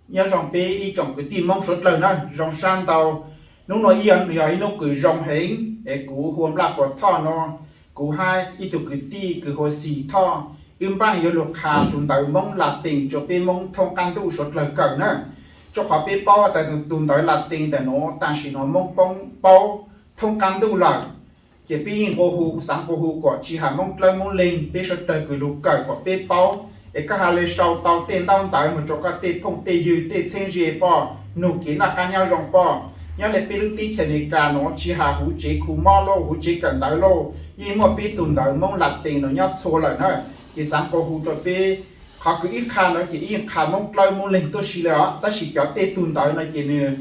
Nyob zoo peb ib tsoom kwv tij Hmoob suav dlawg na, zoo sab ntau. Hnub no ib yog ib hnub kws zoo heev es kuv hu ua Nplaj Fuas Thoj no, kuv hab ib tug kwv tij kws hu ua Xis Thoj, wb npaaj yuav lug qha tug ntawv Moob Latees rua peb Moob thoob qaab ntuj suav dlawg kawm na. Rua qhov peb paub tas tug ntawv Latees ntawm nuav tam sim no Moob poob paub thoob qaab ntuj lawm, ces peb yeej nqua hu, xaav nqua hu kom tsi has Moob dlawb Moob leeg, peb suav dlawg kws lug kawm kom peb paub, es koj has le sau tau tej ntaub ntawv moog rua koj tej phooj tej ywg tej txheeb ze poj, nug kev noj qaab nyob zoo poj. Nyob le peb lub teb chaws Amelikas nuav tsi has huv tsev khu mob lauj, huv tsev kawm ntawv lauj, yeej muaj peb tug ntawv Moob Latees nuav nyob txhua lawm na. Ces xaav nqua hu rua peb, qhov kws ib qha nuav ces ib qha Moob dlawb Moob leeg tuab si le os, tab sis cov tej tug ntawv no ces nwg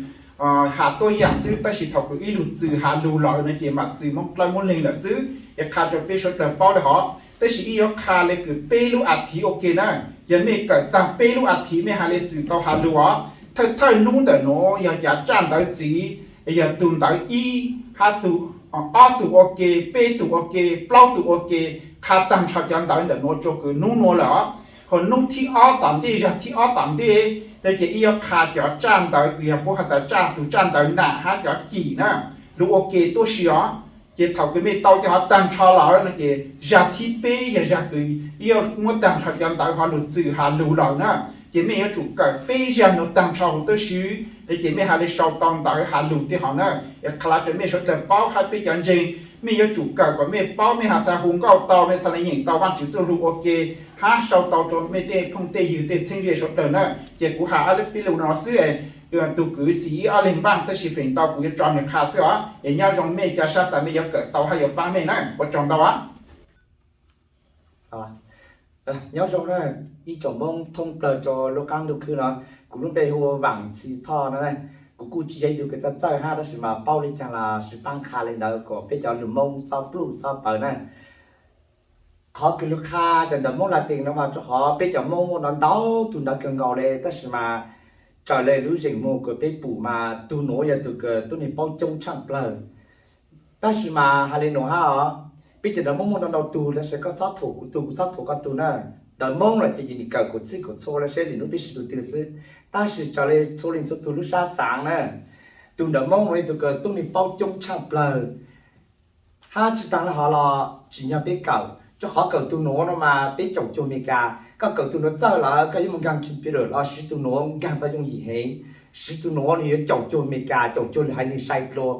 has tuab yaam xwb, tab sis thaum kws ib lug txwm has lug lawm no ces mam txwm Moob dlawb Moob leeg lawm xwb, es qha rua peb suav dlawg paub le hov. Tab sis ib yuav qha le kws peb lub a thiv ua ke na, yog mej kawm taag peb lub a thiv mej has le txwm tau has lug os. Thawj thawj nub ntawm nuav yog cav tsaj ntawv ntxiv, yog tug ntawv ib hab tug, ob tug ua ke, peb tug ua ke, plaub tug ua ke, qha taag nrho cov ntawv ntawm nuav rua kws nub nuav lawm os. Ho nub thib ob tom ntej, zag thib ob tom ntej, no ces ib yuav qha cov tsaj ntawv kws yog puab has tas tsaj, tug tsaj ntawv nam hab cov cim na, lug ua ke tuab si os. Ces thaum kws mej tau cov hov taag nrho lawm no ces zag thib peb yog zag kws ib yuav muab taag nrho cov ntawv hov lug txwm has lug lawm na. Ces mej yuav tsum kawm peb zag nuav taag nrho huv tuab si, no ces mej has le sau tau ntawv has lug tej hov na. Es qha le rua mej suav dlawg paub hab peb cov ntseeg, mej yuav tsum kawm kom mej paub, mej has txha hu nkauj tau, mej txha le nyeem tau Vaajtswv txuj lug ua ke, hab sau tau rua mej tej phooj tej ywg tej txheeb ze suav dlawg na. Ces kuv has ob peb lug no xwb, tug kwv Xis ib ob leeg npaaj tab sis feem ntau kuv yuav tso nwg qha xwb os. Es nyob zoo mej ca sab tas mej yuav kawm tau hab yuav paab mej na, ua tsaug ntau os. Nyob zoo na, ib tsoom Moob thoob plawg rua lub qaab ntuj khwb no, kuv lub npe hu ua Vaam Xis Thoj no. Kuv kuj tsi yog ib tug kws txawj txawj hab, tab sis mas paub le caag los sib paab qha le ntawd kom peb cov lug Moob xob pluj xob pawv na. Qhov kws lug qha cov ntawv Moob Latees no mas rua qhov peb cov Moob muaj ntau ntau tug ntawv kawg nkaus le, tab sis mas raws le lub zeem muag kws peb pum mas tug nuav yog tug kws tuab neeg paub coob tshaaj plawg. Tab sis mas has le nuav hab os, peb cov ntawv Moob muaj ntau ntau tug, tab sis koj xob thuam kuv tug, kuv xob thuam koj tug na. Ntawv Moob los ces nwg kawm kom txhij kom txhua le seb lwm nub peb siv tug twg xwb. Tab sis raws le txhua leej txhua tug lub sab xaav na, tug ntawv Moob nuav yog tug kws tuab neeg paub coob tshaaj plawg. Hab tsi taag le hov los tsim nyog peb kawm, rua qhov kawm tug nuav no mas peb caum cuag Amelikas. Koj kawm tug nuav txawj lawm koj yuav moog nkaag computer los siv tug nuav nkaag tau yooj yim heev. Siv tug nuav nwg yuav caum cuag Amelikas, caum cuag lwm haiv neeg sai dlua.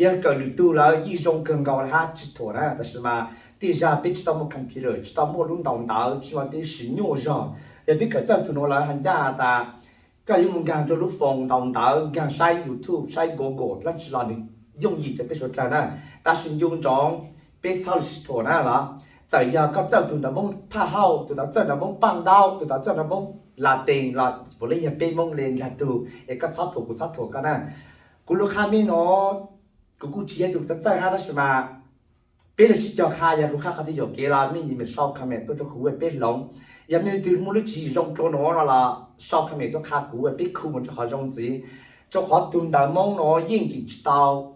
Yog kawm lwm tug lawm yeej zoo kawg nkaus le hab tsi thuam na, tab sis mas tej zag peb tsi tau muaj computer, tsi tau muaj lub ntaus ntawv, tsi muaj peb siv nyuaj zog. Yog peb kawm txawj tug nuav lawm has ncaj has tas koj yuav moog nkaag rua lub foos ntaus ntawv, nkaag saib YouTube, saib Google dlaab tsi los nwg yooj yim rua peb suav dlawg na. Tab sis ncu ntsoov peb txhob lug sib thuam na los. Txawm yog koj txawj tug ntawv Moob phaj hauj, tug ntawd txawj ntawv Moob paaj ntaub, tug ntawd txawj ntawv Moob Latees los puav leej yog peb Moob le nkaag tug, es koj txhob thuam kuv txhob thuam koj na. Kuv lug qha mej no, kuv kuj tsi yog tug txawj txawj hab, tab sis mas peb lug sib cog qha, yog kuv qha qhov twg yuam kev los mej sau comment tuaj rua kuv peb hloov. Yog mej leej twg muaj lub tswv yim zoo dlua nuav no los sau comment tuaj qha kuv, peb khu moog rua qhov zoo ntxiv. Rua qhov tug ntawv Moob nuav yeej tseem tsi tau,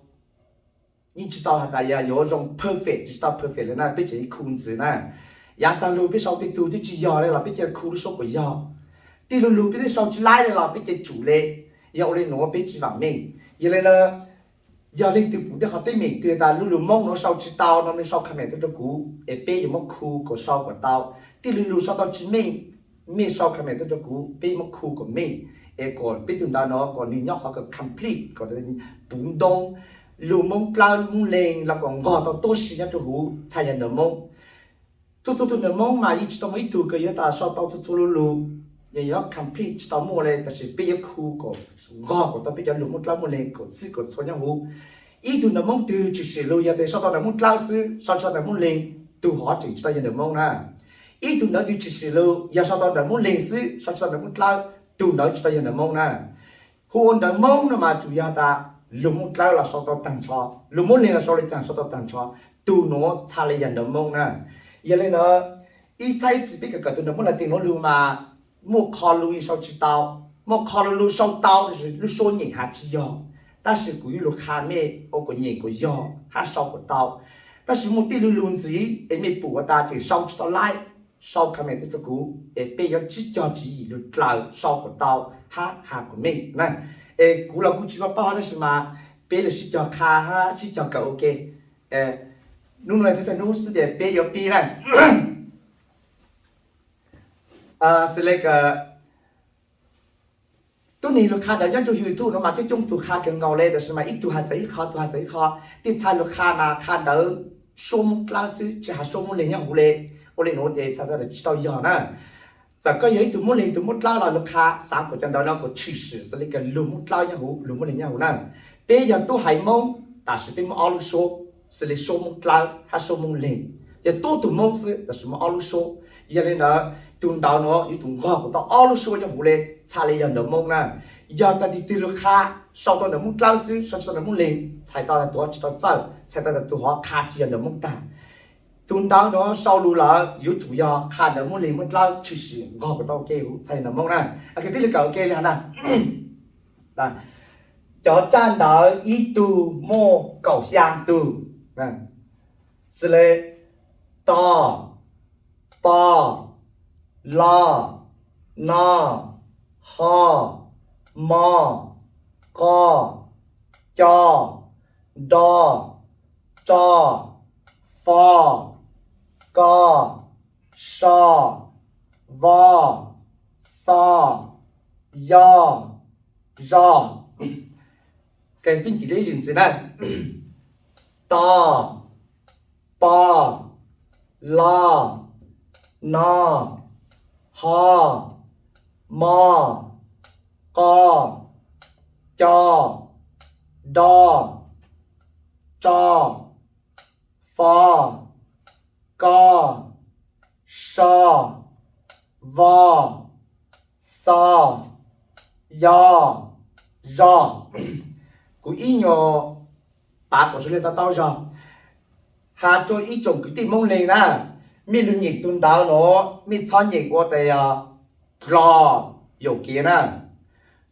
yeej tsi tau has tas yog yuav zoo perfect, tsi tau perfect le na, peb tseem khu ntxiv na. Yav taag lug peb sau tej tug twb tsi yog le los peb cia khu lub suab kuas yog. Tej lug lug peb twb sau tsi laib le los peb cia tsum le. Yog ua le nuav peb tsi vaam meej. Yog le na, yog leej twg pum tej qhov teeb meem twg tas lub lug Moob nuav sau tsi tau no mej sau comment tuaj rua kuv es peb yuav muab khu kom sau kom tau. Tej lug lug sau tau tsi meej, mej sau comment tuaj rua kuv peb muab khu kom meej, es kom peb tug ntawv no kom nwg nyob qhov kom complete, kom puv ntoob lug Moob dlawb Moob leeg los kom nqog tau tuab si nyob rua huv txhaj yog ntawv Moob. Txhua txhua tug ntawv Moob mas yeej tsi tau muaj ib tug kws yuav tas sau tau txhua txhua lub lug, yog complete tsi tau muaj le, tab sis peb yuav khu kom nqog kom tau peb cov lug Moob dlawb Moob leeg kom txhij kom txhua nyob huv. Ib tug ntawv Moob twg tshwm sim lug yog tas sau tau ntawv Moob dlawb xwb, sau tsi tau ntawv Moob leeg, tug hov tseem tsi tau yog ntawv Moob na. Ib tug ntawv twg tshwm sim lug yog sau tau ntawv Moob leeg xwb, sau tsi tau ntawv Moob dlawb, tug ntawd tsi tau yog ntawv Moob na. Hu ua ntawv Moob no mas tsuas yog tas lug Moob dlawb los sau tau taag nrho, lug Moob leeg los sau le caag sau tau taag nrho, tug nuav txhaj le yog ntawv Moob na. Yog le ntawd, ib txhab ib txhis peb kawm kawm tug ntawv Moob Latees nuav lug mas muaj qho lug sau tsi tau, muaj qho lug lug sau tau tab sis lub suab nyeem has tsi yog. Tab sis kuv yuav lug qha mej ua kom nyeem kom yog hab sau kom tau. Tab sis muaj tej lug lug ntxiv es mej pum ua tas tseem sau tsi tau laib, sau comment tuaj rau kuv es peb yuav sib cog tswv yim lug dlaws sau kom tau hab has comment na. Es kuv los kuj tsis paub paub tab sis mas peb lug sib cog qha hab sib cog kawm ua ke. Nub nuav thawj thawj nub xwb ces peb yuav pib na. Xws le kawm tub neeg lug qha ntawv nyob rua YouTube nuav mas coob coob tug qha kawg nkaus le, tab sis mas ib tug has txawv ib qho, tug has txawv ib qho. Tej txhais lug qha mas qha ntawv suab Moob Dlawb xwb, tsis has suab Moob Leeg nyob huv le. Ua le nuav ces txhais tau tsis tau yog na. Txawm koj yog ib tug Moob Leeg tug Moob Dlawb los lug qha, xaav kom cov ntawv no kom tshwm sim xws le kawm lug Moob Dlawb nyob huv, lug Moob Leeg nyob huv na. Peb yog tub haiv Moob, tab sis peb muaj ob lub suab, xws le suab Moob Dlawb hab suab Moob Leeg. Yog tub tug Moob xwb tab sis muaj ob lub suab. Yog le ntawd tus ntawv nuav yuav tsum nqog kom tau ob lub suab nyob huv le, txhais le yog ntawv Moob na. Yog tag tig twg lug qha, sau tau ntawv Moob Dlawb xwb, sau tsis tau ntawv Moob Leeg, txhais tau tas tus hov tsis tau txawj, txhais tau tas tus hov qha tsis yog ntawv Moob tag. Tus ntawv nuav sau lug lawm yuav tsum yog qha ntawv Moob Leeg Moob Dlawb tshwm sim nqog kom tau ua ke huv txhais ntawv Moob na. Ok, peb lug kawm ua ke le hov na. Cov tsaj ntawv ib tug muaj kaum xyaa tug, xws le to, po, lo, no, ho, mo, qo, co, do, tso, fo, ko, so, vo, xo, yo, zo. Peb nkim dlua ib lwm ntxiv na. To, po, lo, no, ho, mo, qo, co, do, tso, fo, ko, so, vo, xo, yo, zo. Kuv ib nyuag pav kom sawv daws tau taub zog. Has rua ib tsoom kwv tij Moob Leeg na, mej lug nyeem tug ntawv nuav mej txhob nyeem ua tas yog dlo yaum kev na.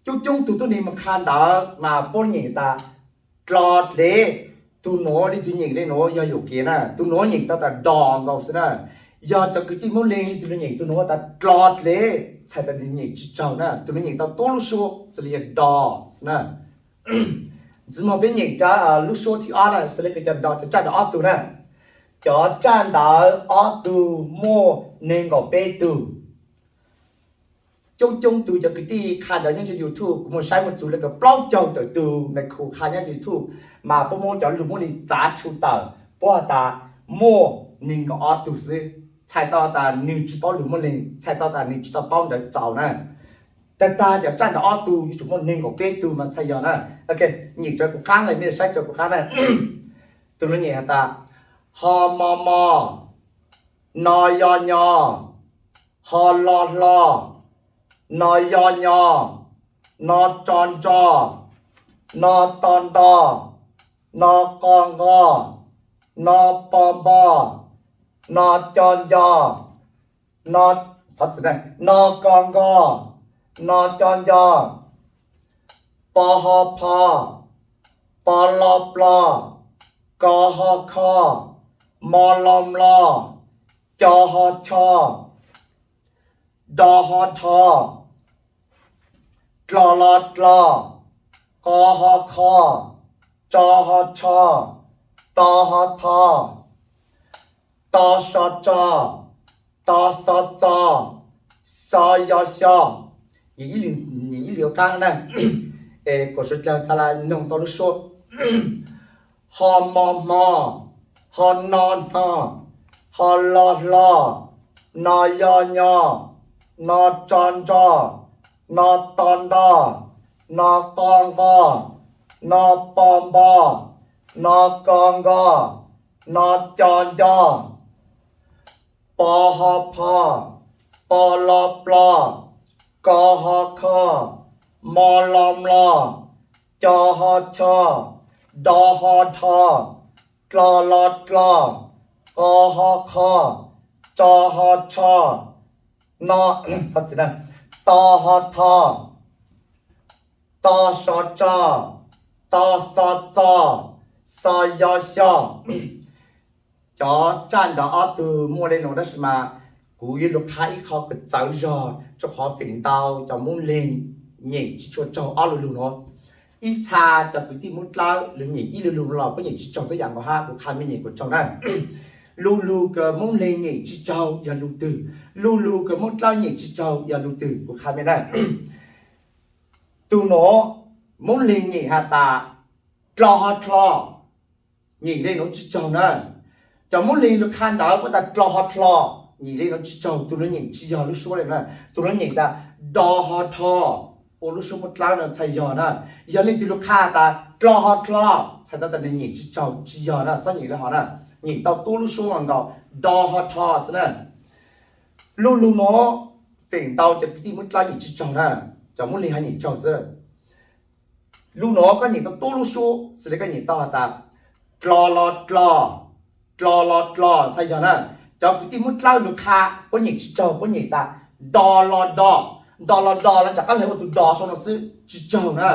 Coob coob tug tub neeg moog qha ntawv mas puab nyeem tas dlo dlev, tug nuav leej twg nyeem le nuav yog yaum kev na, tug nuav nyeem tau tas do nkaus xwb na. Yog cov kwv tij Moob Leeg leej twg lug nyeem tug nuav tas dlo dlev, txhais tas nwg nyeem tsis tsaug na, tug nuav nyeem tau tub lub suab xws le yog do xwb na. Ntxiv moog peb nyeem rua lub suab thib ob na, xws le kws cov do, cov tsaj ntawv ob tug na. Cov tsaj ntawv ob tug muaj neeg nkaum peb tug. Coob coob tug cov kwv tij qha ntawv nyob rua YouTube, kuv moog saib moog txug le kws plaub caug tawm tug nais khu qha nyob YouTube, mas puab muab cov lug Moob Leeg txav tshu tawm, puab has tas muaj neeg nkaum ob tug xwb, txhais tau tas nwg tsis paub lug Moob Leeg, txhais tau tas nwg tsis tau paub ntawv txaus na. Tag tag cov tsaj ntawv ob tug yuav tsum muaj neeg nkaum peb tug mas txhais yog na. Ok, nyeem rua kuv qaab le, mej saib rua kuv qaab na. Tug nuav nyeem has tas, ho mo mo, no yo nyo, ho lo hlo, no yo nyo, no tso ntso, no to nto, no qo nqo, no po npo, no co nco, no, no ko nko, no co nco, po ho pho, po lo plo, ko ho kho, mo lo mlo, co ho cho, do ho dho, dlo lo dlo, qo ho qho, tso ho tsho, to ho tho, to so tso, to xo txo, xo yo xyo. Nyeem ib lwm qaab na, es kom sawv dlawg txhad le noog tau lub suab. Ho mo hmo, ho no hno, ho lo hlo, no yo nyo, no tso ntso, no to nto, no qo nqo, no po npo, no ko nko, no co nco, po ho pho, po lo plo, ko ho kho, mo lo mlo, co ho cho, do ho dho, dlo lo dlo, qo ho qho, tso ho tsho, no, to ho tho, to so tso, to xo txo, xo yo xyo. Cov tsaj ntawv ob tug muaj le nuav tab sis mas Kuv yuav lug qha ib qho kws txawv zog rua qhov feem ntau cov Moob Leeg nyeem tsi tshua tsaug ob lu lug nuav. Ib txha cov kwv tij Moob Dlawb lug nyeem ib lu lug los puab nyeem tsi tsaug tuab yaam nkaus hab, kuv qha mej nyeem kuas tsaug na. Lu lug kws Moob Leeg nyeem tsi tsaug yog lu twg? Lu lug kws Moob Dlawb nyeem tsi tsaug yog lu twg? Kuv qha mej na. Tug nuav Moob Leeg nyeem has tas dlo ho dlo, nyeem le nuav tsi tsaug na. Cov Moob Leeg lug qha ntawv puab tas dlo ho dlo, nyeem le nuav tsi tsaug, tug nuav nyeem tsi yog lub suab le na. Tug nuav nyeem tas do ho dho, ua lub suab Moob Dlawb nuav txhais yog na. Yog leej twg lug qha tas dlo ho dlo, txhais tau tas nwg nyeem tsi tsaug, tsi yog na, xob nyeem le hov na. Nyeem tau tuab lub suab nkaus, do ho dho xwb na. Lu lug nuav feem ntau cov kwv tij Moob Dlawb nyeem tsi tsaug na, cov Moob Leeg ho nyeem tsaug xwb. Lu nuav koj nyeem tau tuab lub suab xws le koj nyeem tau has tas dlo lo dlo, dlo lo dlo txhais yog na. Cov kwv tij Moob Dlawb lug qha puab nyeem tsi tsaug, puab nyeem tas do lo do, do lo do los rov qab lug ua tug do sau nuav xwb, tsi tsaug na.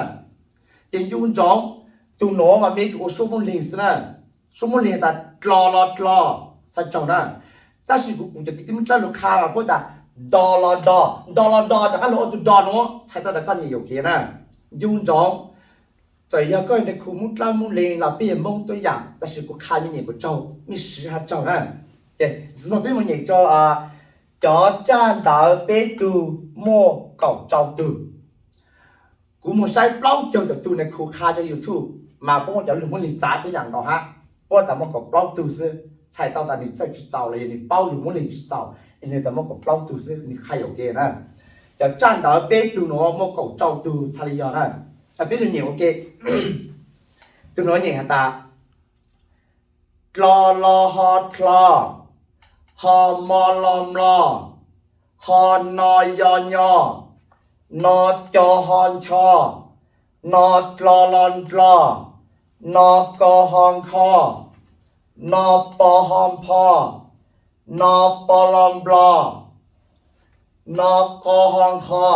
Ces ncu ntsoov, tug nuav mas mej tsum ua suab Moob Leeg xwb na. Suab Moob Leeg tas dlo lo dlo, txhais tsaug na. Tab sis kuv pum cov kwv tij Moob Dlawb lug qha mas puab tas do lo do, do lo do rov qab lug ua tug do nuav, txhais tau tas koj nyeem yuam kev na. Ncu ntsoov, txawm yog koj yog neeg khu Moob Dlawb Moob Leeg los peb yog Moob tuab yaam, tab sis kuv qha mej nyeem kuas tsaug, mej siv has tsaug na. Ntxiv no peb mus nyeem rua cov tsaj ntawv peb tug muaj kaum rau tug. Kuv mus saib plaub caug tawm tug neeg khu qha rua YouTube mas puab muaj cov lug Moob Leeg txav tuab yaam nkaus hab, puab tas muaj kaum plaub tug xwb, txhais tau tas nwg txawj tsi txaus los yog nwg paub lug Moob Leeg tsi txaus, nwg tas muaj kaum plaub tug xwb, nwg qha yuam kev na. Cov tsaj ntawv peb tug nuav muaj kaum rau tug txhais le yog na. Peb lug nyeem ua ke. Tug nuav nyeem has tas dlo lo ho dlo, ho mo lo mlo, ho no yo nyo, no co ho ncho, no dlo lo ndlo, no ko ho nkho, no po ho npho, no po lo nplo, no qo ho nqho,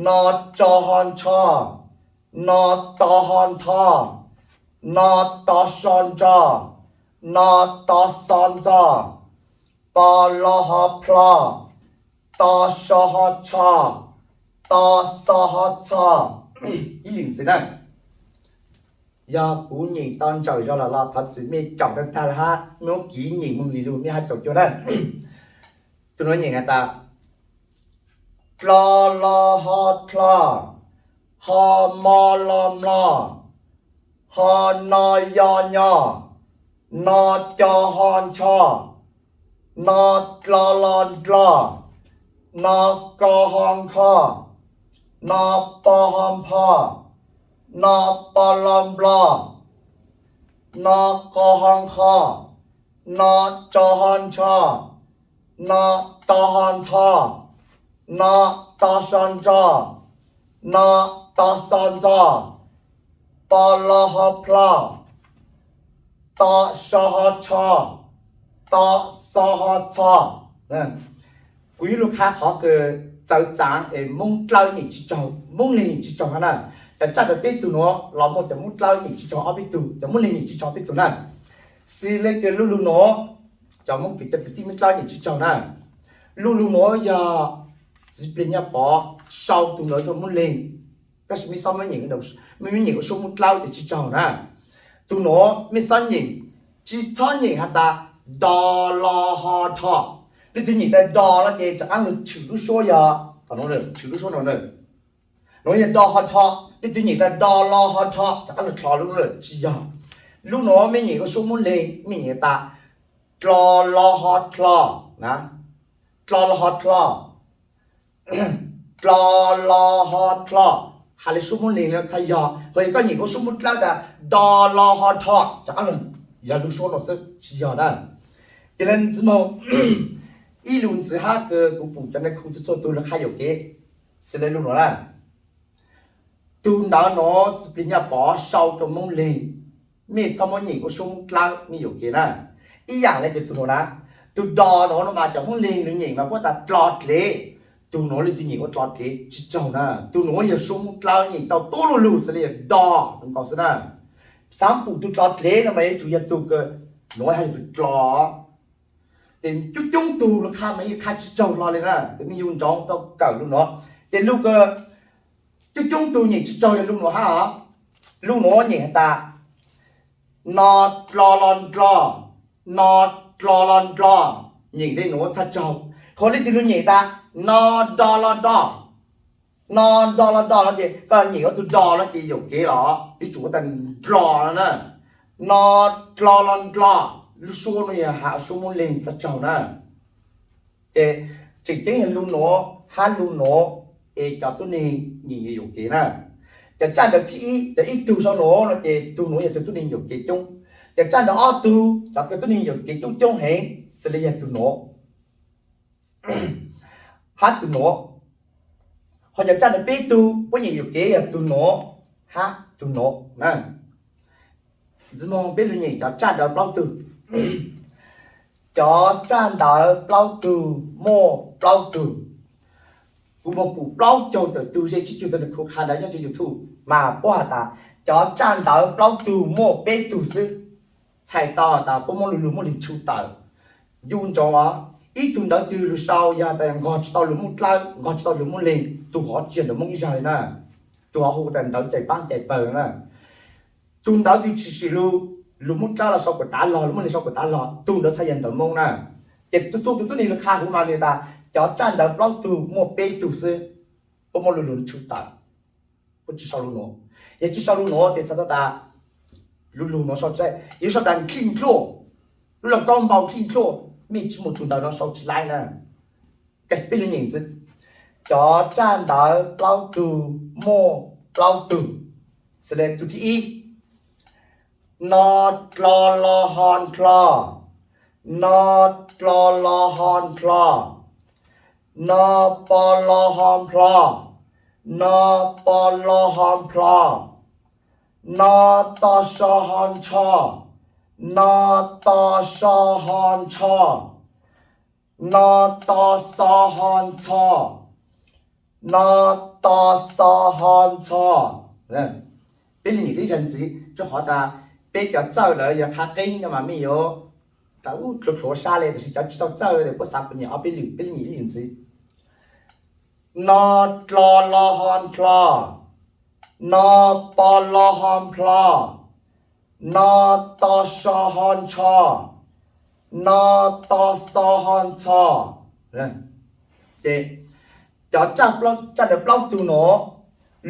no tso ho ntsho, no to ho ntho, no to so ntso, no to xo ntxo, po lo ho plho, to so ho tsho, to xo ho txho. Ib lwm ntxiv na. Yog kuv nyeem tau ntsawm zog los los thov txim mej caum tag tag le hab, mej muab kiv nyeem moog li lug mej hab caum cuag na. Tug nuav nyeem has tas dlo lo ho dlo, ho mo lo mlo, ho no yo nyo, no co ho ncho, no dlo lo ndlo, no ko ho nkho, no po ho npho, no po lo nplo, no qo ho nqho, no tso ho ntsho, no to ho ntho, no to so ntso, no to xo ntxo, po lo ho plho, to so ho tsho, to xo ho txho. Kuv yuav lug qha qhov kws txawv txaav es Moob Dlawb nyeem tsi tsaug, Moob Leeg nyeem tsi tsaug hab na. Cov tsaj ntawv peb tug nuav los muaj cov Moob Dlawb nyeem tsi tsaug ob peb tug, cov Moob Leeg nyeem tsi tsaug ob peb tug na. Xws le kws lu lug nuav, cov Moob Leeg, cov kwv tij Moob Dlawb nyeem tsi tsaug na. Lu lug nuav yog Txiv Plig Nyaj Pov sau tug nuav rua Moob Leeg, tab sis mej xob muab nyeem, mej muab nyeem ua suab Moob Dlawb ces tsi tsaug na. Tug nuav mej xob nyeem, tsi txhob nyeem has tas do lo ho dho. Leej twg nyeem tas do no ces rov qab lug tshwm lub suab yog, tshwm lub suab no na. Nuav yog do ho dho, leej twg nyeem tas do lo ho dho rov qab lug dlo lub, tsi yog. Lub nuav mej nyeem ua suab Moob Leeg mej nyeem tas dlo lo ho dlo na, dlo lo ho dlo, dlo lo ho dlo. Has le suab Moob Leeg no txhais yog, ho yog koj nyeem ua suab Moob Dlawb tas do lo ho dho rov qab lug yog lub suab no xwb, tsi yog na. Ces le ntxiv moog, ib lus ntxiv hab kws kuv pum cov neeg khu txhua txhua tug lug qha yuam kev, xws le lub nuav na. Tug ntawv nuav Txiv Plig Nyaj Pov sau rua Moob Leeg, mej txhob muab nyeem ua suab Moob Dlawb, mej yuam kev na. Ib yaam le kws tug nuav na, tug do nuav no mas cov Moob Leeg lug nyeem mas puab tas dlo dlev, tug nuav leej twg nyeem ua dlo dlev tsi tsaug na. Tug nuav yog suab Moob Dlawb nyeem tau tuab lu lug xws le yog do nkaus xwb na. Xaav pum tug dlo dlev no mas yuav tsum yog tug kws nuav hab yog tug dlo. Ces coob coob tug lug qha mas yeej qha tsis tsaug hlo li na, tus neeg yug ntsoov tau kawm lug nuav. Ces lug coob coob tug nyeem tsis tsaug yog lug nuav hab os. Lug nuav nyeem has tas, no dlo lo ndlo, no dlo lo ndlo, nyeem le nuav txhaj tsaug. Hos leej twg lug nyeem tas, no do lo do, no do lo do no ces koj nyeem ob tug do no ces yuam kev los yuav tsum ua tas ndlo no na. No dlo lo ndlo, lub suab no yog has suab Moob Leeg txhaj tsaug na. Ces tseem ceeb yog lug nuav hab lug nuav es cov tuab neeg nyeem yuam kev na. Cov tsaj ntawv thib ib, cov ib tug sau nuav no ces tug nuav yog tug tuab neeg yuam kev coob. Cov tsaj ntawv ob tug, cov tuab neeg yuam kev coob coob heev xws li yog tug nuav hab tug nuav. Hos cov tsaj ntawv peb tug puab nyeem yuam kev yog tug nuav hab tug nuav na. Ntxiv moog peb lug nyeem cov tsaj ntawv plaub tug. Cov tsaj ntawv plaub tug muaj plaub tug. Kuv muaj pum plaub caug tawm tug ze tsib caug tug nws khu qha ntawv nyob rau YouTube mas puab has tas cov tsaj ntawv plaub tug muaj peb tug xwb. Txhais tau has tas puab muab lug lug Moob Leeg tshu tawm. Yug ntsoov os, ib tug ntawv twg lug sau yog tas nqog tsis tau lug Moob Dlawb, nqog tsis tau lug Moob Leeg, tug hov tsis yog ntawv Moob ib zag li na. Tug hov hu tas ntawv cais paab cais pawg na. Tug ntawv twg tshwm sim lug, lug Moob Dlawb los sau kuas tav log, lug Moob Leeg sau kuas tav log, tug ntawd txhaj yog ntawv Moob na. Ces txhua txhua tug tuab neeg lug qha huv mas nwg tas cov tsaj ntawv plaub tug muaj peb tug xwb, puab muab lug lug tshu tawm, puab tsis sau lug nuav. Yog tsis sau lug nuav ces txhais tau tas lug lug nuav sau tsis laib, yuav sau tas Nkhij Nkhluaj, lub laj kaub npau Nkhij Nkhluaj, mej tsis muaj tug ntawv nuav sau tsis laib na. Peb lug nyeem ntxiv. Cov tsaj ntawv plaub tug muaj plaub tug. Xws li tug thib ib, no dlo lo ho ndlo, no dlo lo ho ndlo, no po lo ho nplho, no po lo ho nplho, no to so ho ntsho, no to so ho ntsho, no to xo ho ntxho, no to xo ho ntxho. Peb lug nyeem ib zag ntxiv rua qhov tas peb cov txawj lawm yog qha qeeb no mas mej yuav tas ub dlhuav dlhuav sab le, tab sis cov tsis tau txawj le puab xav kuv nyeem ob peb lwm, peb lug nyeem ib lwm ntxiv. No dlo lo ho ndlo, no po lo ho nplho, no to so ho ntsho, no to xo ho ntxho. Ces cov tsaj ntawv plaub tug nuav,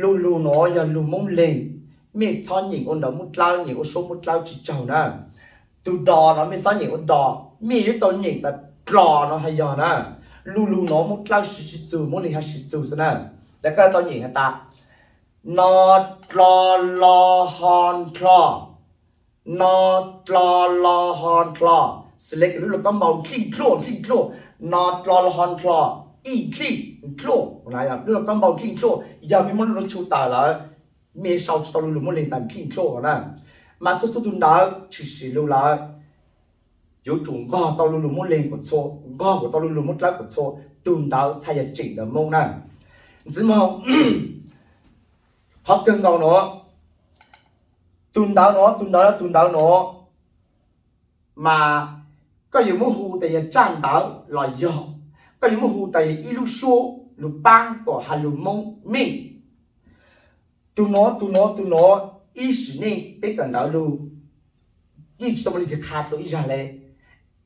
lug lug nuav yog lug Moob Leeg, mej txhob nyeem ua ntawv Moob Dlawb, nyeem ua suab Moob Dlawb tsis tsaug na. Tug do no mej txhob nyeem ua do, mej yuav tau nyeem tas dlo no hab yog na. Lug lug nuav Moob Dlawb siv tsis txug, Moob Leeg hab siv txug xwb na. Ces koj tau nyeem has tas no dlo lo ho ndlo, no dlo lo ho ndlo, xws le lub laj kaub npau Nkhij Nkhluaj, Nkhij Nkhluaj, no dlo lo ho ndlo, ib Nkhij Nkhluaj, lub laj kaub npau Nkhij Nkhluaj, yog mej muab lub nuav tshu tawm lawm, mej sau tsis tau lug lug Moob Leeg tas Nkhij Nkhluaj na. Mas txhua txhua tug ntawv tshwm sim lug lawm, yuav tsum nqog tau lug lug Moob Leeg kuas txhua, nqog kuas tau lug lug Moob Dlawb kuas txhua, tug ntawd txhaj yog tseem ntawv Moob na. Ntxiv moog, qhov kawg nkaus nuav, tug ntawv nuav, tug ntawv, tug ntawv nuav, mas koj yuav muab hu tas yog tsaj ntawv los yog koj yuav muab hu tas yog ib lub suab lug paab kom has lug Moob mej. Tug nuav, tug nuav, tug nuav, ib sim neej peb kawm ntawv lug yeej tsis tau muaj leej twg qha dlua ib zag le,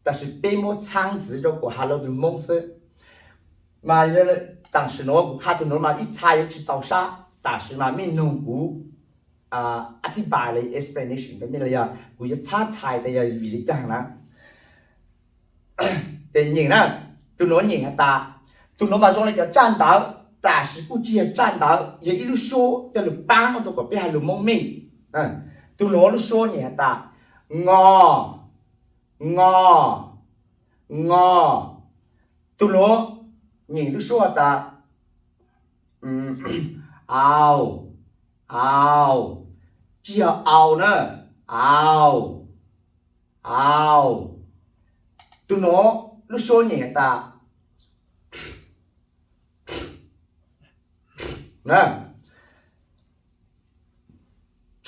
tab sis peb muab txhaab ntxiv rua kom has lug lug Moob xwb. Mas tam sim nuav kuv qha tug nuav mas ib txha yuav tsis txaus sab, tam sim mas mej noog kuv a thib npais le explanation rua mej le yog kuv yuav txhab txhais tas yog vim le caag na. Ces nyeem na, tug nuav nyeem has tas, tug nuav mas zoo le cov tsaj ntawv, tab sis kuj tsis yog tsaj ntawv, yog ib lub suab coj lug paab rua kom peb has lug Moob mej. Tug nuav lub suab nyeem has tas, ngo, ngo, ngo. Tug nuav nyeem lub suab has tas, au, au, tsis yog au na, au, au. Tug nuav lub suab nyeem has tas, na.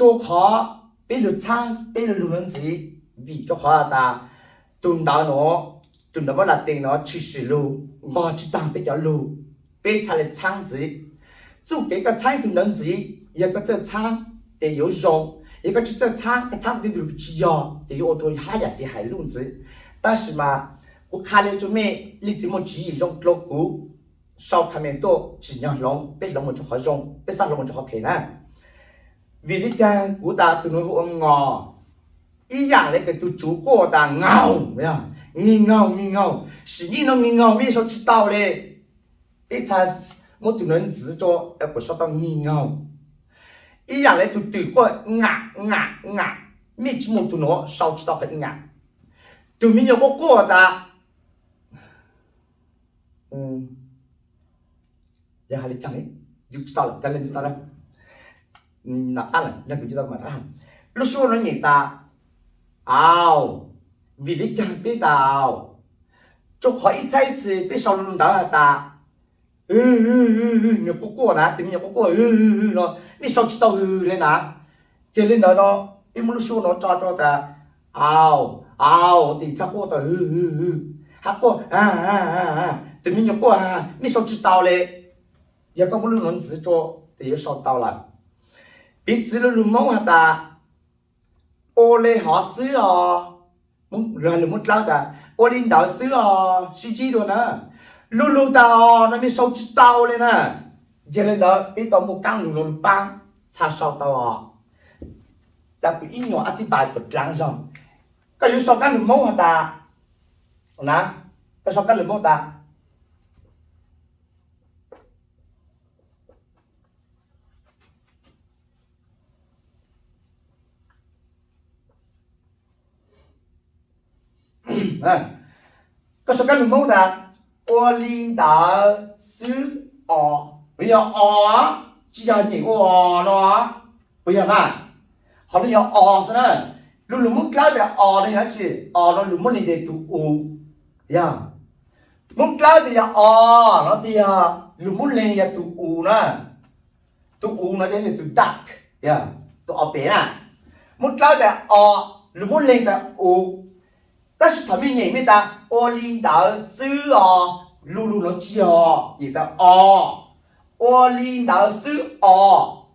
Rua qhov peb lug txhaab, peb lug lug nuav ntxiv, vim rua qhov has tas tug ntawv nuav Tus ntawv Npauj Latees no tshwm sim lug nqog tsis taag peb cov lug, peb txhaj le txhaab ntxiv. Txuj kev koj txhaab tug ntawv ntxiv, yog koj txawj txhaab ces yuav zoo, yog koj tsis txawj txhaab, koj txhaab tej tug tsis yog ces yuav ua rua hab yam xis hais luj ntxiv. Tab sis mas kuv qha le rua mej, leej twg muaj tswv yim zoo dlua kuv sau comment tuaj, tsim nyog hloov, peb hloov moog rua qhov zoo, peb xaav hloov moog rua qhov phem na. Vim le caag kuv tas tug nuav hu ua ngos, ib yaam le kws tug tsuv quaj tas ngaug, ngis ngaug, ngis ngaug, sim neej no ngis ngaug mej sau tsis tau le. Peb txhaj muab tug nuav ntxiv rua kuas sau tau ngis ngaug. Ib yaam le tug twm quaj ngam ngam ngam, mej tsi muaj tug nuav sau tsis tau qhov ib ngam. Tug me nyuam quaj quaj tas, yog hais le caag, yus tsis tau lawm, cas le tsis tau na, na qab lawm, yog kuv tsis tau mas qab. Lub suab nuav nyeem tas au, vim le caag peb tas au? Rua qhov ib txhais ib txhis peb sau lug ntawd has tas, nws quaj quaj na, tus me nyuam quaj quaj no, nej sau tsis tau hwg le na. Ces le ntawd no, peb muab lub suab no tso rua tas au, au, tes txhaj quaj tas hwg, hab quaj, tus me nyuam quaj, nej sau tsis tau le. Yog koj muab lub nuav ntxiv rua, tes yuav sau tau lawm. Piv txwv lug lug Moob has tas ua le hov xwb os, lug Moob Dlawb tas ua le ntawd xwb os, sib ntsib dua na. Lug lug tas os no mej sau tsis tau le na. Yog le ntawd peb tau muaj kaab lug nuav lug paab, txhaj sau tau os. Cas kuv ib nyuam ab thib npais puas dlaav zog. Koj yuav sau kaab lug Moob has tas, na, koj sau kaab lug Moob tas Koj sau kab lus Hmoob tas ua li ntawd xwb os, puas yog os? Tsis yog nyeem ua os no, puas yog na? Qhov no yog os xwb na. Lus Hmoob Dlawb tias os no yog dab tsi? Os no lus Hmoob Leeg tias tus u, yog. Hmoob Dlawb tias yog os no tias yog, lus Hmoob Leeg yog tus u na. Tus u no ces yog tus duck, yog tus os pem na. Hmoob Dlawb tias os, lus Hmoob Leeg tias u. Tab sis thaum mej nyeem mej tas ua li ntawd xwb os, lus lus no tsis yog, nyeem tas os, ua li ntawd xwb os,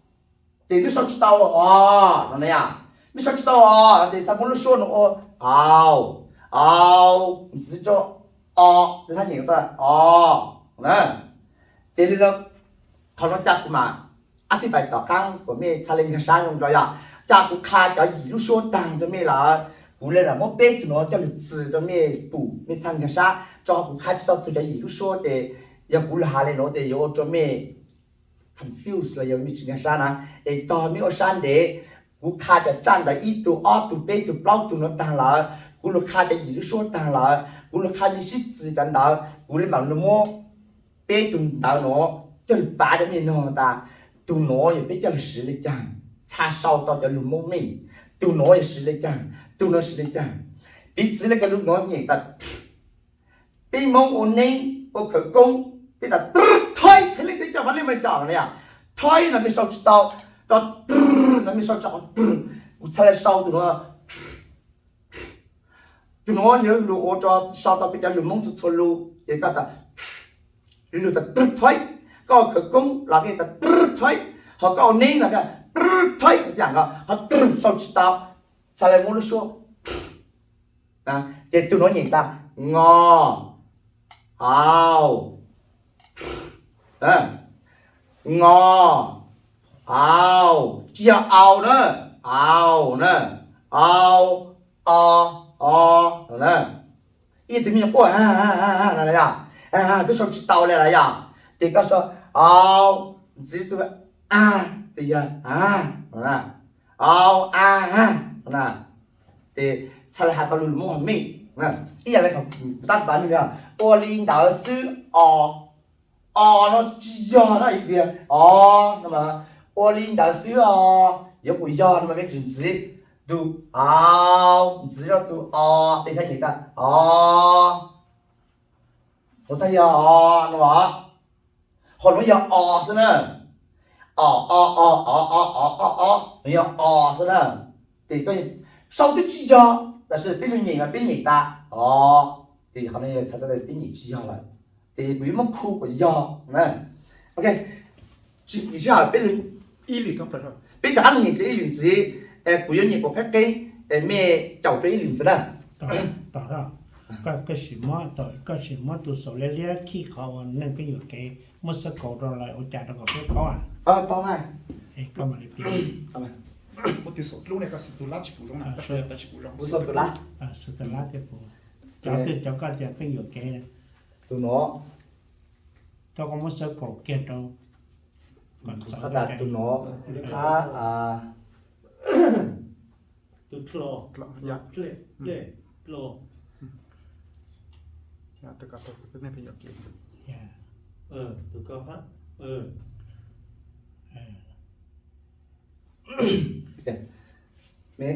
ces mej sau tsis tau os no na yom. Mej sau tsis tau os no ces txhaj muab lub suab no ua au, au, ntxiv rau os, ces txhaj nyeem tas os na. Ces li no, qhov no cas kuv mam ab thib pais tom qaab kuas mej txhaj le nkag sab zoo nrau yom. Cas kuv qha cov yim lub suab taag rau mej lawm, kuv le lam muab peb tug no coj lug txwm rau mej pum mej txhaj nkag sab, rau qhov kuv qha tsis tau txug cov yim lub suab ces yog kuv lug has le nuav ces yuav ua rau mej confuse los yog mej tsis nkag sab na. Es tog mej ua sab ntev, kuv qha cov tsaj ntawv ib tug ob tug peb tug plaub tug no taag lawm, kuv lug qha cov yim lub suab taag lawm, kuv lug qha mej sib txwm cov ntawd, kuv le mam lug muab peb tug ntawv nuav coj lug pav rau mej noog tas tug nuav yog peb coj lug siv le caag, txhaj sau tau cov lug Hmoob Meej, tug nuav yog siv le caag, tug nuav siv le caag. Piv txwv le kws lug nuav nyeem tas peb Moob ua neeb ua khawv koob, peb tas thoib, txhaj le txhaj coj, mam le mam coj no yom. Thoib no mej sau tsis tau, rau no mej sau tsis tau, kuv txhaj le sau tug nuav. Tug nuav yuav lug ua rau sau tau peb cov lug Hmoob txhua txhua lug, ces koj tas, lug tas thoib, koj ua khawv koob los koj tas thoib, ho koj ua neeb los koj thoib, ho sau tsis tau, txhaj le muab lub suab. Ces tug nuav nyeem tas ngos, au, ngos, au, tsis yog au na, au na, au, o, o no na. Ib tug me nyuam quaj no yog, peb sau tsis tau le lawm yog, ces koj sau au, ntxiv tug a, ces yog a no na, au, a, a no na. Ces txhaj le has tau lug lug Hmoob Meej. Ib yam le tab pav mej, ua li ntawd xwb os, os no tsis yog na, os no, ua li ntawd xwb os, yuav kuas yog no mas mej tsis ntxiv tug au, ntxiv rau tug o, ces txhaj nyeem tas os, txhaj yog os no. Ho nuav yog os xwb na, o, o, o, o, o, o, o, o, nuav yog os xwb na. Ces sau twb tsis yog, tab sis peb lug nyeem mas peb nyeem tas os, Ces qhov no yog txhais tau tias peb nyeem tsis yog lawm, ces kuv yuav muab khu kom yog na. Ok, tsis, sij hawm peb, peb rov qab los nyeem dua ib lwm ntxiv, kuv yuav nyeem kom qhib qhib, mej caum dua ib lwm ntxiv na. Koj sim muab, koj sim muab tus xaum liab liab khij qhov uas neeg pheej yuam kev, muab xab kaus rau lawm ua cas rau kom peb paub. Koj mam li piav. Tus lab, tus lab thiaj puv. Cov koj tias pheej yuam kev, tus no, koj muab xab kaus kiag rau, kom txawv tas tus no, hab, Mej,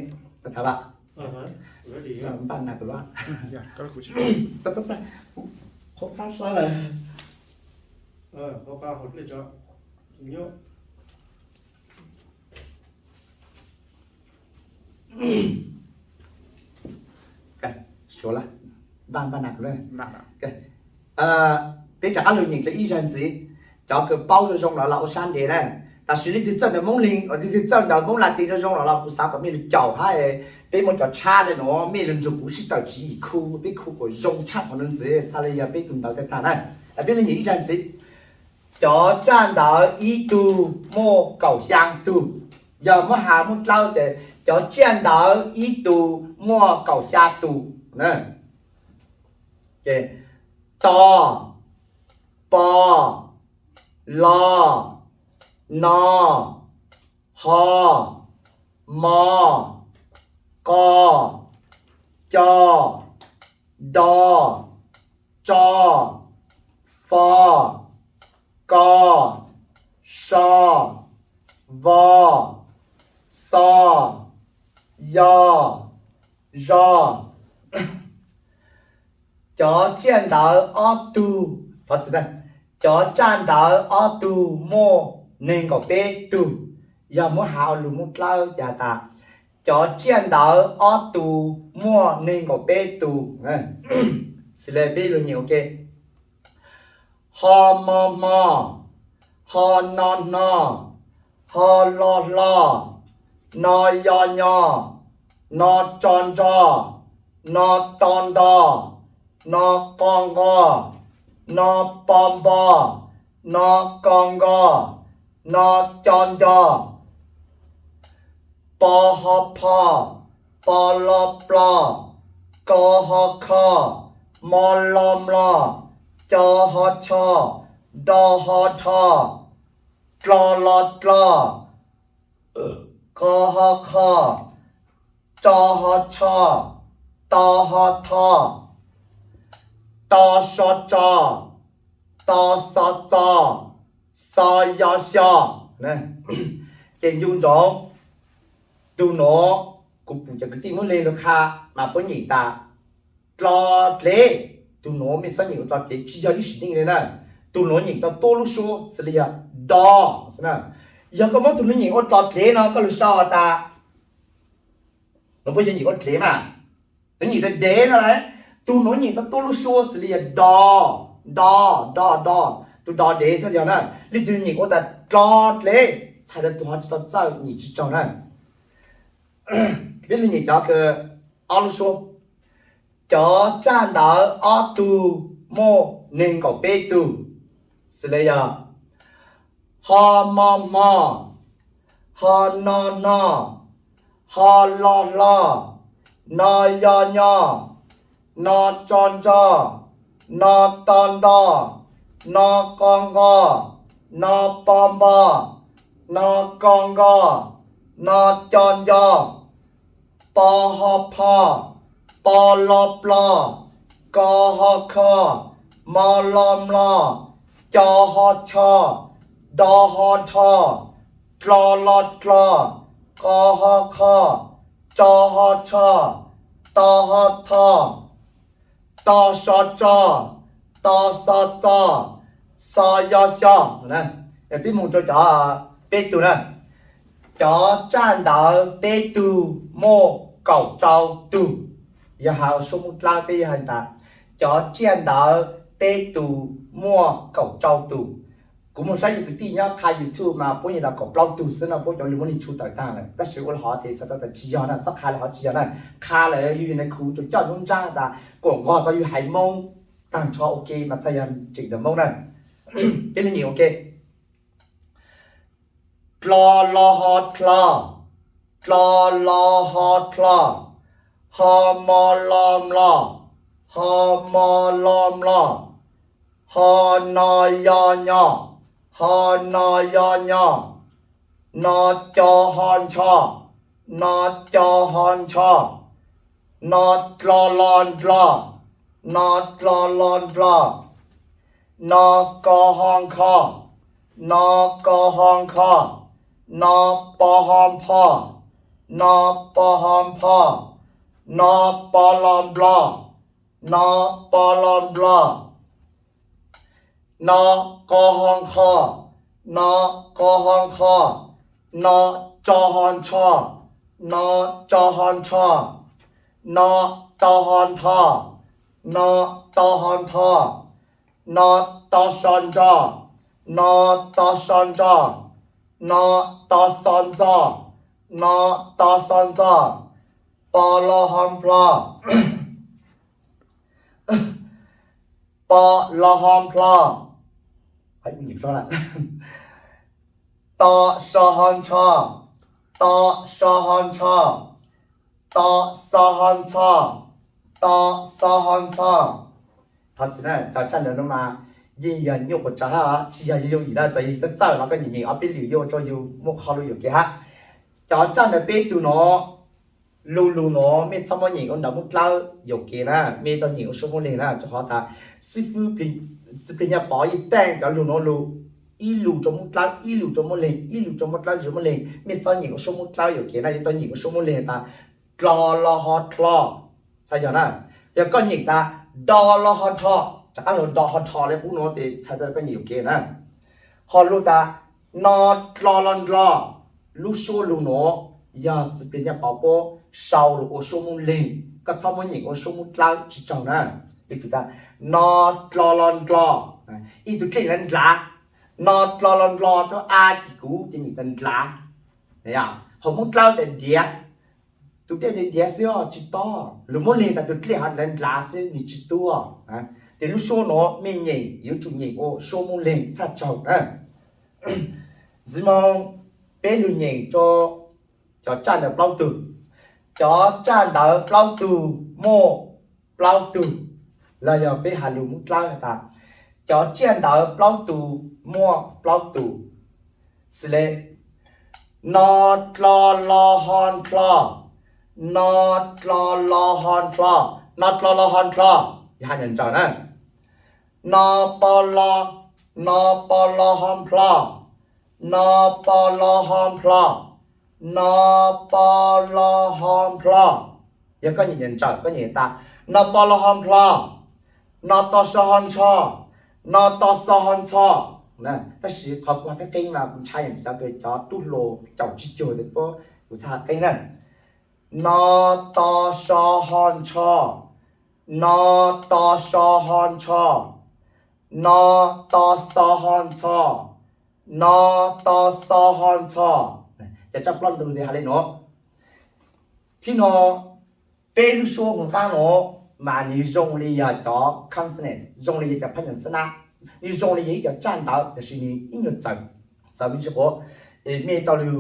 npaj na kuv lab. Qhov qab sab lawm. Suav lawm, npaj, npaj na kuv lab. Peb rov qab los nyeem dua ib zag ntxiv. Cov kws paub zoo zoo los los ua sab ntev na. Tam sis leej twg txawj ntawv Moob Leeg, leej twg txawj ntawv Moob Latin zoo zoo los los kuv xav kom mej lug caum hab, peb muab cov tshab le nuav mej lug nrug kuv sib tawm tswv yim khu, peb khu kom zoo tshaj qhov nuav ntxiv, txhaj le yog peb tug ntawv tag tag na. Peb lug nyeem ib zag ntxiv. Cov tsaj ntawv ib tug muaj kaum xyaa tug. Yog muab has muaj dlaab tes cov tsiaj ntawv ib tug muaj kaum xya tug. To, po, lo, no, ho, mo, qo, co, do, tso, fo, ko, so, vo, xo, yo, zo. Cov tsiaj ntawv ob tug, thov txim na, cov tsaj ntawv ob tug muaj nees nkaum peb tug. Yog muab has ua lus Moob Dlawb ces has tas, cov tsiaj ntawv ob tug muaj nees nkaum peb tug. Xws li peb lug nyeem ua ke. Ho mo hmo, ho no hno, ho lo hlo, no yo nyo, no tso ntso, no to nto, no qo nqo, no po npo, no ko nko, no co nco. Po ho pho, po lo plo, ko ho kho, mo lo mlo, co ho cho, do ho dho, dlo lo dlo, qo ho qho, tso ho tsho, to ho tho, to so tso, to xo txo, xo yo xyo. Ces ncu ntsoov, tug nuav kuv pum cov kwv tij Moob Leeg lug qha mas puab nyeem tas dlo dlev. Tug nuav mej txhob nyeem ua dlo dlev, tsis yog ib sim neej li na. Tug nuav nyeem tau tuab lub suab xws li yog do xwb na. Yog koj muab tug nuav nyeem ua dlo dlev no koj lug sau has tas, nuav puab yog nyeem ua dlev mas, nuav nyeem tau dev no lawm. Tug nuav nyeem tau tuab lub suab xws li yog do, do, do, do. Tug do dev txhob yog na. Leej twg nyeem ua tas dlo dlev, txhais tau tug ho tsis tau txawj, nyeem tsis tsaug na. Peb lug nyeem cov kws ob lub suab. Cov tsaj ntawv ob tug muaj nees nkaum peb tug, xws li yog ho mo hmo, ho no hno, ho lo hlo, no yo nyo, no tso ntso, no to nto, no qo nqo, no po npo, no ko nko, no co nco, po ho pho, po lo plo, ko ho kho, mo lo mlo, co ho cho, do ho dho, dlo lo dlo, qo ho qho, tso ho tsho, to ho tho, to so tso, to xo txo, xo yo xyo. Peb mus rau cov peb tug na. Cov tsaj ntawv peb tug muaj kaum rau tug. Yog has ua suab Moob Dlawb peb yuav has tas, Cov tsiaj ntawd peb tus muaj kaum rau tus. Kuv mus saib yus kwv tij nyob qha YouTube mas puab yog tau kaum plaub tus xwb no, puab cov lus muab li tshu tawm tag lawm, tab sis ua li hov tes xav tau tas tsis yog na, txhob qha li hov tsis yog na. Qha lawm yus yog nais khu tsuas coj nruab nrab tas kom nqog tau yus haiv Moob tag nrho ua ke mas txhaj yog tseem ntawm Moob na. Peb li nyem ua ke. Dlo lo ho dlo, dlo lo ho dlo, ho mo lo mlo, ho mo lo mlo, ho no yo nyo, ho no yo nyo, no co ho ncho, no co ho ncho, no dlo lo ndlo, no dlo lo ndlo, no ko ho nkho, no ko ho nkho, no po ho npho, no po ho npho, no po lo nplo, no po lo nplo, no qo ho nqho, no qo ho nqho, no tso ho ntsho, no tso ho ntsho, no to ho ntho, no to ho ntho, no to so ntso, no to so ntso, no to xo ntxo, no to xo ntxo, po lo ho nplho, po lo ho nplho, to so ho ntsho, to so ho ntsho, to xo ho ntxho, to xo ho ntxho. Thov txim na, cov tsaj ntawd no mas yeej yog nyuaj puas tsav hab, tsis yog yooj yim na, txawm yog txawj txawj los koj nyeem nyeem ob peb lwm yuav ua rau yus muaj qhov lus yuam kev hab. Cov tsaj ntawd peb tug no, lus lus no mej txhob muab nyeem ua nraud Moob Dlawb yuam kev na, mej tau nyeem ua suab Moob Leeg na, rau qhov tas xib fwb Txiv Plig Nyob Pov yeej teej cov lus no lus ib lus rau Moob Dlawb, ib lus rau Moob Leeg, ib lus rau Moob Dlawb, Moob Leeg, mej txhob nyeem ua suab Moob Dlawb yuam kev na, yuav tau nyeem ua suab Moob Leeg tas dlo lo ho dlo, txhais yog na. Yog koj nyeem tas do lo ho dho, rov qab lug do ho dho li qub no tes txhais tau koj nyeem yuam kev na. Ho lug tas no dlo lo ndlo, lub suab lug nuav yog Txiv Plig Nyob Pov puab sau lug ua suab Moob Leeg, koj txhob muab nyeem ua suab Moob Dlawb tsi tsaug na. Ib tug tas no dlo lo ndlo, ib tug dlej lawv ndlav, no dlo lo ndlo rua a ci kuv ces nyeem tas ndlav. Ho Moob Dlawb tas diav, tus dlej ntiav ntiav xwb tsi tob, lug Moob Leeg tas tus dlej ho lawv ndlav xwb nws tsi tuab. Ces lub suab nuav mej nyeem yuav tsum nyeem ua suab Moob Leeg txhaj tsaug na. Ntxiv moog peb lug nyeem rua cov tsaj ntawd plaub tug. Cov tsaj ntawd plaub tug muaj plaub tug, los yog peb has lug Moob Dlawb has tas cov tsiaj ntawd plaub tug muaj plaub tug. Xws le no dlo lo ho ndlo, no dlo lo ho ndlo, no dlo lo ho ndlo, yog has nrawm nrawm na. No po lo, no po lo ho nplho, no po lo ho nplho, no po lo ho nplho. Yog koj nyeem nrawm nrawm koj nyeem tas no po lo ho nplho, no to so ho ntsho, no to xo ho ntxho. Tab sis qhov kuv has qeeb qeeb mas kuv ntshai cov, cov tub hluas caum tsis cuag tes puab, kuv txhaj has qeeb na. No to so ho ntsho, no to so ho ntsho, no to xo ho ntxho, no to xo ho ntxho. Cov tsaj plaub ntug tes has le nuav. Thib no, peb lub suab hoo qaab nuav mas nws zoo li yog cov consonant, zoo li yog cov phab nyas xab nab, nws zoo li yog ib cov tsaj ntawv, tab sis nws ib nyuag txawv, txawv me ntsis quav, mej tau lug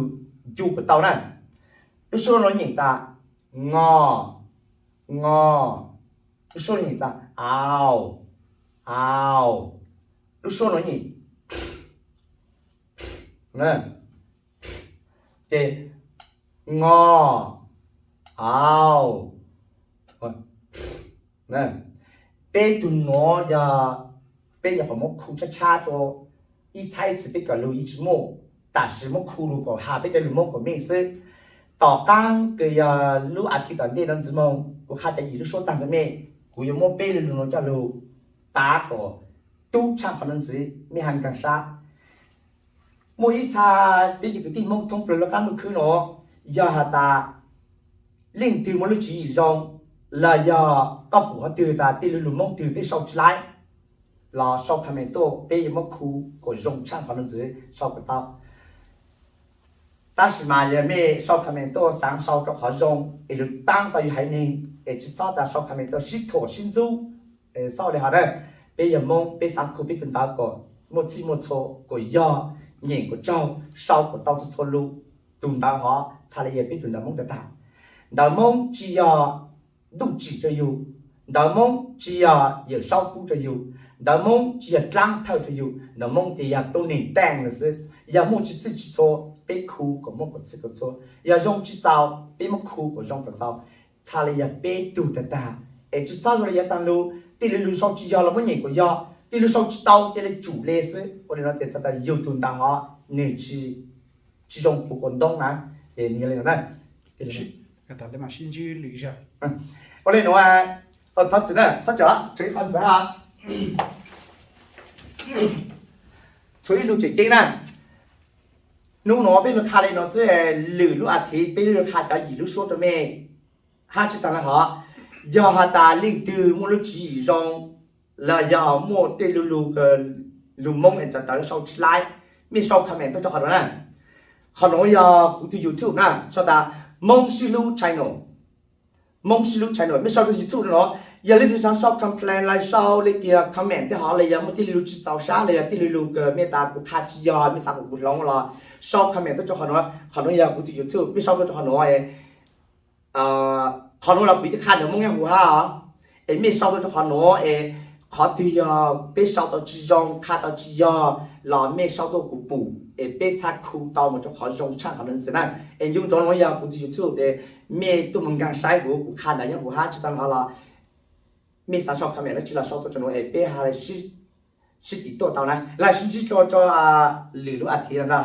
ncu kom tau na. Lub suab nuav nyeem tas ngo, ngo. Lub suab nuav nyeem tas au, au. Lub suab nuav nyeem ces ngo, au. Peb tug nuav yog peb nyuam qhuav muab khu tshab tshab rua ib txhab ib txhis peb cov lug yeej tsis muaj, tam sim muab khu lug kom has peb cov lug Moob kom meej xwb. Tom qaab kws yog lub as thiv tom ntej no ntxiv moog kuv qha cov yim lub suab tag ntawd mej, kuv yuav muab peb lug nuav coj lug pav kom tub tshaj qhov nuav ntxiv, mej has nkaag sab. Muaj ib txha peb cov kwv tij Moob thoob plawg lub qaab lub khwb nuav, yog has tas leej twg muaj lub tswv yim zoo, los yog koj pum qhov twg tas tej lug lug Moob twg peb sau tsis laib, los sau comment tuaj, peb yuav muab khu kom zoo tshaj qhov nuav ntxiv sau kom tau. Tab sis mas yog mej sau comment tuaj xaav sau rau qhov zoo es lug paab tau yug haiv neeg, es tsis txhob tas sau comment tuaj sib thuam sib ntxub, txhob ua le hov na. Peb yog Moob, peb xaav khu peb tug ntawv kom muaj txhij muaj txhua, kom yog, nyeem kom tsaug, sau kom tau txhua txhua lug. Tug ntawv hov txhaj le yog peb tug ntawv Moob tag tag. Ntawv Moob tsis yog Ntuj tsim rau yug, ntawv Moob tsis yog Yawm Saub pub rau yug, ntawv Moob tsis yog dlaab thawj rau yug, ntawv Moob ces yog tub neeg taaj lawm xwb. Yog muaj tsis txhij tsis txhua, peb khu kom muaj kom txhij kom txhua. Yog zoo tsis txaus, peb muab khu kom zoo kom txaus. Txhaj le yog peb tug tag tag, es tsis txhob zoo le yog taag lug, tej lug lug sau tsis yog los muab nyeem kom yog, tej lug sau tsis tau ces le tsum le xwb. Ua le nuav tes txhais tas yug tug ntawv hov nwg tsis zoo pum kuas ntoob na, ces nwg yog le nuav na. Ua le nuav, thov txim na, txhob tsam, tshuav ib qho ntxiv, tshuav ib lug tseem ceeb na. Nub nuav peb lug qha le nuav xwb, lwm lub as thiv peb lug qha cov yim lub suab rua mej hab tsis taag le hov. Yog has tas leej twg muaj lub tswv yim zoo los yog muaj tej lug lug, lug Moob es cov ntawv sau tsis laib, mej sau comment tuaj rua qhov nuav na. Qhov nuav yog kuv tug YouTube na, sau tas Moob Sib Hlub Channel. Moob Sib Hlub Channel, mej sau rua YouTube nuav. Yog leej twg xaav sau complain los sau le kiag comment tej hov, los yog muaj tej lug tsis txaus sab los yog tej lug lug kws mej tas kuv qha tsis yog, mej xaav kom kuv hloov los sau comment tuaj rua qhov nuav. Qhov nuav yog kuv tug YouTube, mej sau tuaj rua qhov nuav. Qhov nuav los kuv yeej qha ntawm Moob Nyob Huv hab os, es mej sau tuaj rua qhov nuav es qhov twg yog peb sau tau tsis zoo, qha tau tsis yog los mej sau tuaj kuv pum es peb txhaj khu tau moog rua qhov zoo tshaj qhov nuav ntxiv na. Es nco ntsoov nuav yog kuv tug YouTube es mej tuaj moog nkaag saib huv, kuv qha ntawm Nyob Huv hab tsis taag le hov los mej xaav sau comment dlaab tsi los sau tuaj rua nuav es peb ha sib tim tuaj tau na, los sib ntsib dlua rua lwm lub as thiv na.